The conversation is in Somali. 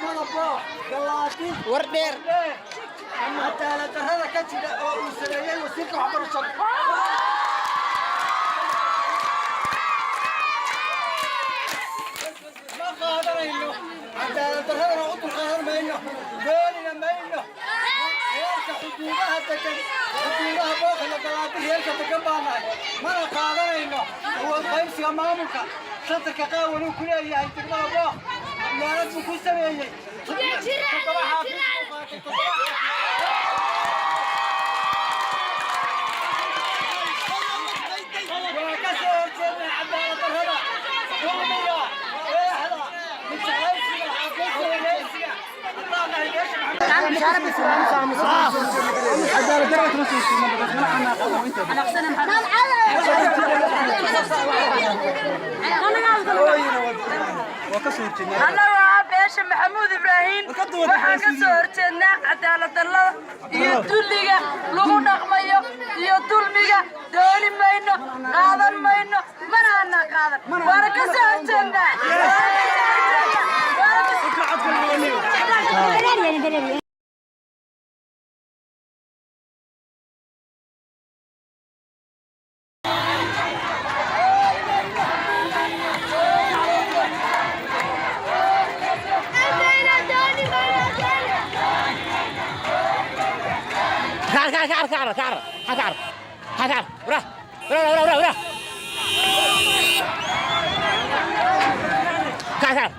Degmada Booq, Galaati, Wardheer. Cadaalad darrada ka jira oo uu sameeyey wasiirka waxbarashada. Ma qaadanayno cadaalad darradana, u dulqaadan mayno, doonina mayno. Reerka xuduudaha degan, xuduudaha Booq iyo Galaati reerka degan baa nahay, mana qaadanayno awood qaybsiga maamulka. Santarka qaawan uu ku leeyahay degmada Booq meelad buu ku sameeyey. Toddoba xaafis buu qaatay, 7 xaafis. Waa ka soo horjeednaa cadaalad darrada, dulmiga, eexda, midjeclaysiga, xaafis, haddaan nahay beesha Maxamed. Annagu ah beesha Maxamuud Ibraahim, waxaan ka soo horjeednaa cadaalad darrada iyo dulliga lagu dhaqmayo iyo dulmiga. Dooni mayno, qaadan mayno, mana ana qaadan. Waana ka soo horjeednaa. Waana ka soo. Kacar, kacar, kacar, kacar, kacar, kacar, وراه وراه وراه وراه وراه، kacar.